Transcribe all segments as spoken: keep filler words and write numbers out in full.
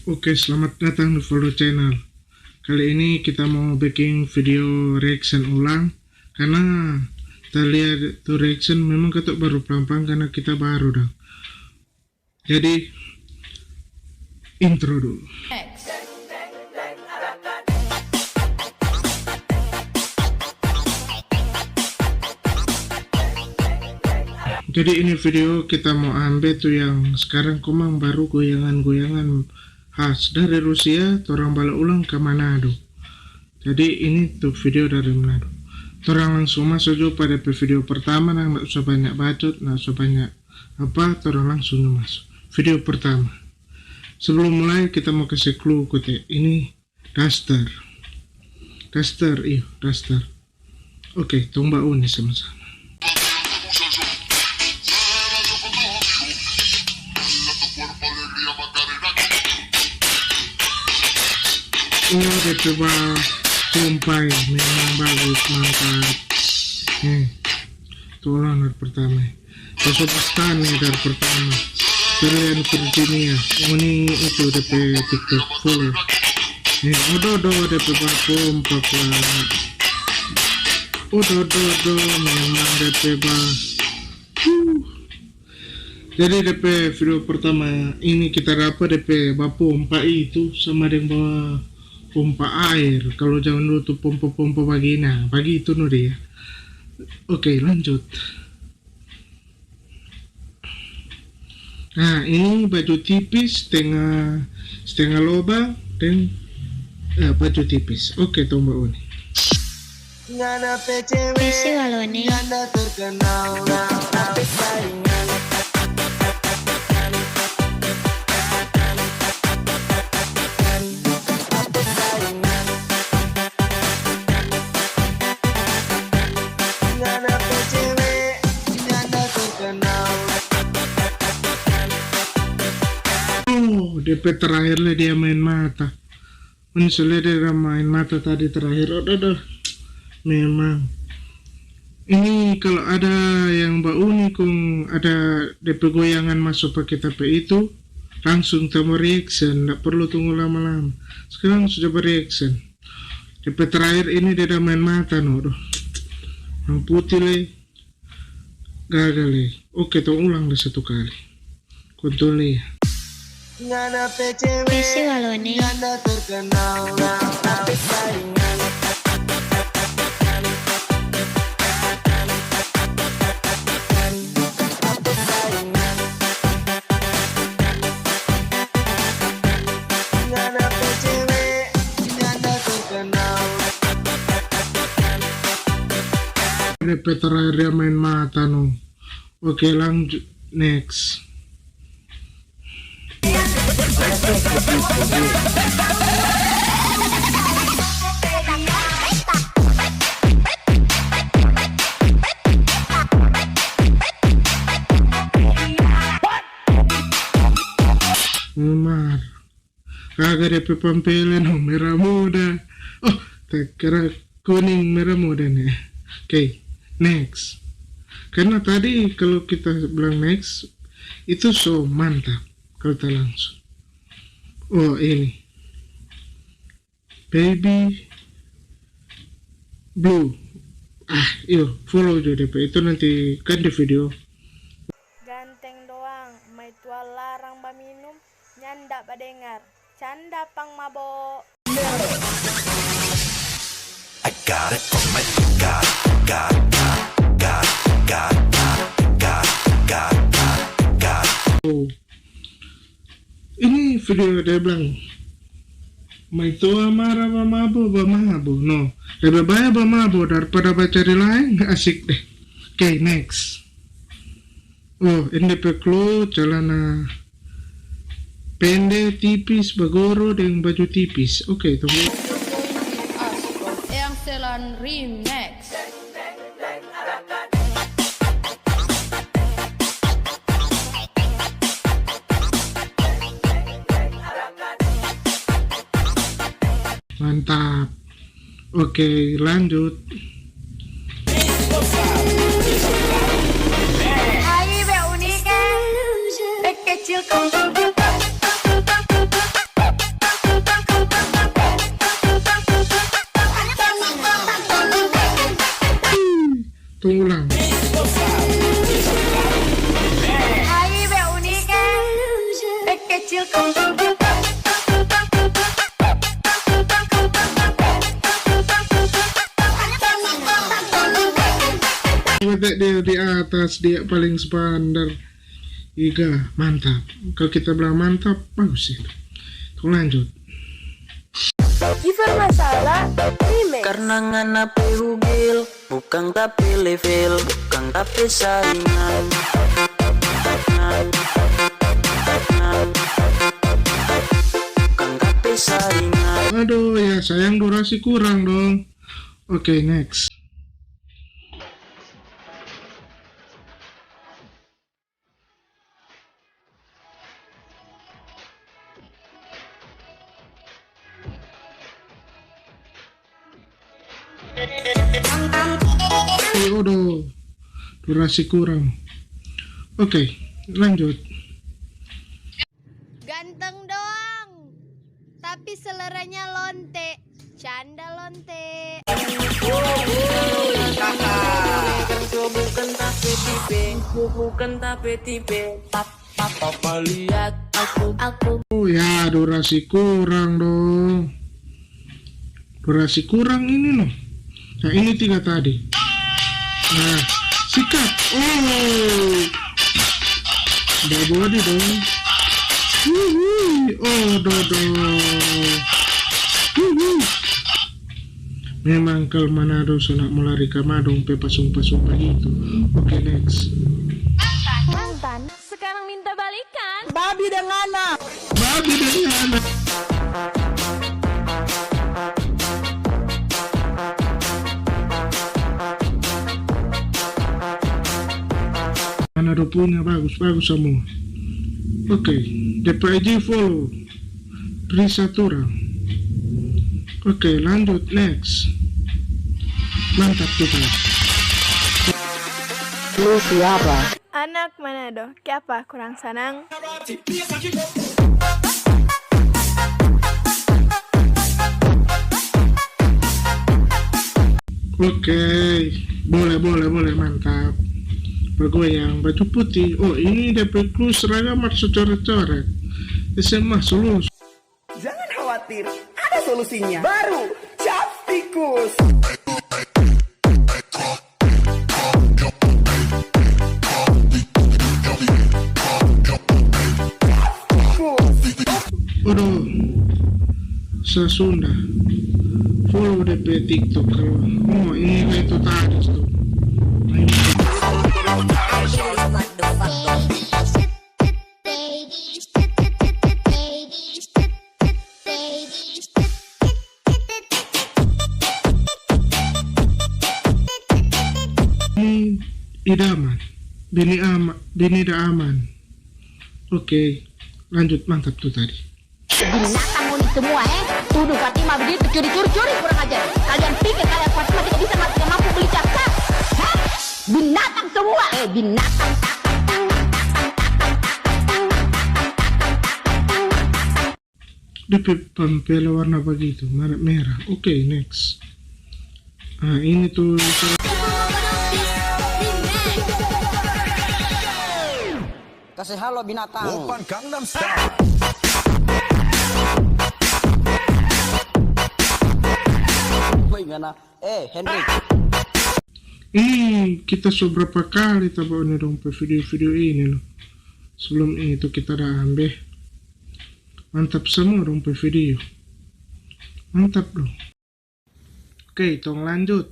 Oke, selamat datang di Follow Channel. Kali ini kita mau bikin video reaction ulang, karena ta lia tu reaction memang katu baru pelan-pelan karena kita baru dang. Jadi, intro dulu. Jadi ini video kita mo ambe tu yang skarang komang baru goyangan-goyangan khas dari Rusia, torang bale ulang ka Manado. Jadi ini tu video dari Manado. Torang langsung maso jo pa depe video pertama, nda usah banyak bacot, nda usah banyak apa, torang langsung jo maso. Video pertama. Sebelum mulai kita mo kase clue kote. Ini Daster. Daster, iyo, daster. Oke, tong bauni sama-sama. Oh, depe ba pompa memang bagus, mantap. Hmm. Tu ulang dari pertama. Kosong Stane dari pertama. Kalian Virginia. Ngoni itu depe TikTok follow. Nih, odo-odo depe ba pompa. Odo-odo memang depe ba. Huh. Jadi depe video pertama ini kita dapa depe ba pompa itu sama deng ba pompa aer. Kalau zaman dulu tu pompa-pompa bagini, nah, bagitu no dia. Oke, lanjut. Nah, ini baju tipis, stenga, stenga lobang, deng, eh, baju tipis. Oke, tong bauni. Isi walone. Oh, depe terakhir le dia main mata. Ngoni so lia dia main mata tadi terakhir. Aduh, aduh. Memang. Ini kalau ada yang bauni kong ada depe goyangan maso pa kita pe itu, langsung ta mo reaction, nda perlu tunggu lama-lama. Skarang sudah ba reaction. Depe terakhir ini dia da main mata no, aduh. Yang putih le. Gagal le. Oke, tong ulang le satu kali. Kong tong lia. Isi walone. Depe terakhir dia main mata no. Oke, lanjut. Next. Umar. Kaga depe pampele no mera muda. Oh, ta kira kuning mera muda ne. Oke, next. Karena tadi kalau kita bilang next, itu so mantap kalau ta langsung. Oh, ini. Baby Blue. Ah, iyo, follow jo depe. Itu nanti kan di video. Ganteng doang, maitua larang baminum, nyanda badengar, canda pang mabo. I got it from my God, God, God, God, God, God, God, God, God, God. Oh. Ini video dia bilang, "Maitua mara bamabo, bamabo." No, lebe bae bamabo daripada bacari laeng, asik deh. Oke, next. Oh, ini depe clue, calana pende, tipis, bagoro, deng baju tipis. Oke, tunggu. Eyang Selan Remix. Mantap. Oke, lanjut. Hai, be unik, eh. Be kecil kau. Mete dia di atas, dia paling spandar. Iga, mantap. Kalau kita bilang mantap, bagus itu. Tong lanjut. Giver Masala Remix. Karena ngana pe hugil, bukang ta pe level, bukang ta pe saingan. Bukang ta pe saingan. Aduh, ya sayang, durasi kurang dong. Oke, next. Eh, odo. Durasi kurang. Oke, lanjut. Ganteng doang, tapi seleranya lonte. Canda lonte. Bukan ta pe tipe, bukan ta pe tipe. Papa lihat aku, aku. Oh ya, durasi kurang dong. Durasi kurang ini noh. Nah, ini tiga tadi. Nah, sikat. Oh. Babodi dong. Wuhui. Oh, dodo. Wuhui. Memang kal Manado so nak mo lari ka Madong pe pasung-pasung bagitu. Oke, next. Mantan, sekarang minta balikan. Babi deng ngana. Babi deng ngana. Manado punya bagus-bagus samua. Oke, D P I G follow. Risa Turang. Oke, lanjut, next. Mantap kita. Lu siapa? Anak Manado, kiapa kurang sanang? Oke, boleh, boleh, boleh, mantap. Bagoyang, baju putih. Oh, ini D P Clue seragam harus coret-coret. S M A so lulus. Jangan khawatir, ada solusinya. Baru, cap tikus. Odo, sa Sunda. Follow depe TikTok kalu. Oh, ini lei tu tadi tu. Ini idaman. Bini ama-, bini da aman. Oke, lanjut, mantap tu tadi. Binatang ngoni semua, eh. Tudu Fatima begitu, curi, curi, curi, kurang ajar. Kalian pikir kalian Fatima tidak bisa ma-, tidak mampu beli cap-cap? Hah? Binatang semua, eh, binatang. Depe pampela warna bagitu, warna merah. Oke, next. Ah, ini tu. Kase halo binatang. Oppa Gangnam Style. Woi, ngana. Eh, Hendrik. Ini kita so berapa kali ta bawa ni dong pe video-video ini loh. Sebelum itu kita da ambe. Mantap semua dong pe video. Mantap dong. Oke, tong lanjut.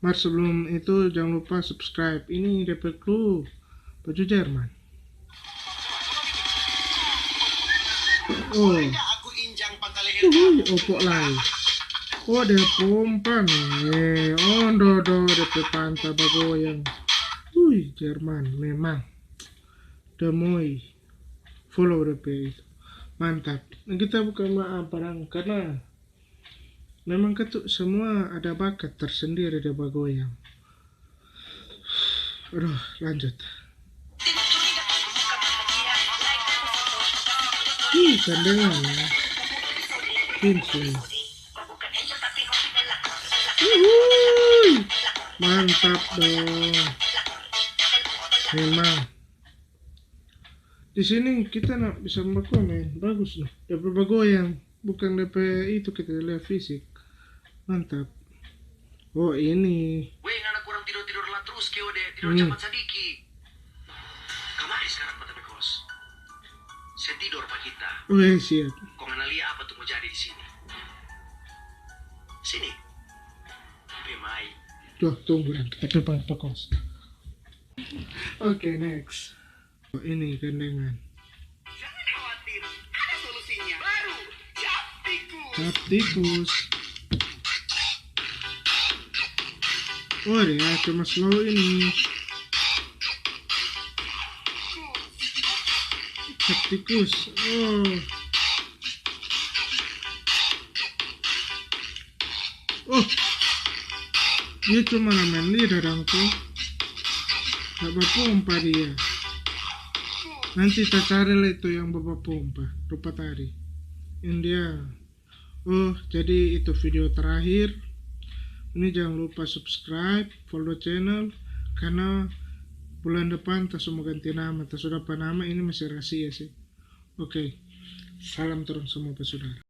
Mar sebelum itu jangan lupa subscribe. Ini depe clue. Baju Jerman. Oh. Uhuy, opo lai. Oh, dia pompa ni. Eh, ondo do, depe panta bagoyang. Ui, Jerman memang. Da moi follow depe itu. Mantap. Nah, kita bukan maaf barang karena memang katu semua ada bakat tersendiri dia bagoyang. Aduh, lanjut. Ih, gandengan ya. Kinsey. Uhuy. Mantap dong. Memang. Di sini kita nak bisa bakomen, bagus loh. Depe bagoyang, bukan depe itu kita lihat fisik. Mantap. Oh, ini. Weh, ngana kurang tidor-tidor la trus, Keo de. Tidor hmm. Capat sadiki. Kamari sekarang pa ta pe kos. Se tidor pa kita. Weh, siap. Kong ngana lia apa tu mo jadi di sini. Sini. Pe mai. Tuh, tunggu dang. Kita pe pa kos. Oke, next. Oh, ini gandengan. Jangan khawatir, ada solusinya. Baru, cap tikus. Cap tikus. Oh, dia cuma slow ini. Cap tikus. Oh. Oh, dia cuma main lidah dang tu. Nggak bapompa dia. Nanti ta cari lei tu yang bapompa rupa tadi. Ini dia. Oh, jadi itu video terakhir. Ini jangan lupa subscribe, follow channel, karena bulan depan ta so mo ganti nama, ta so dapa nama, ini masih rahasia sih. Oke, salam torang samua pa sudara.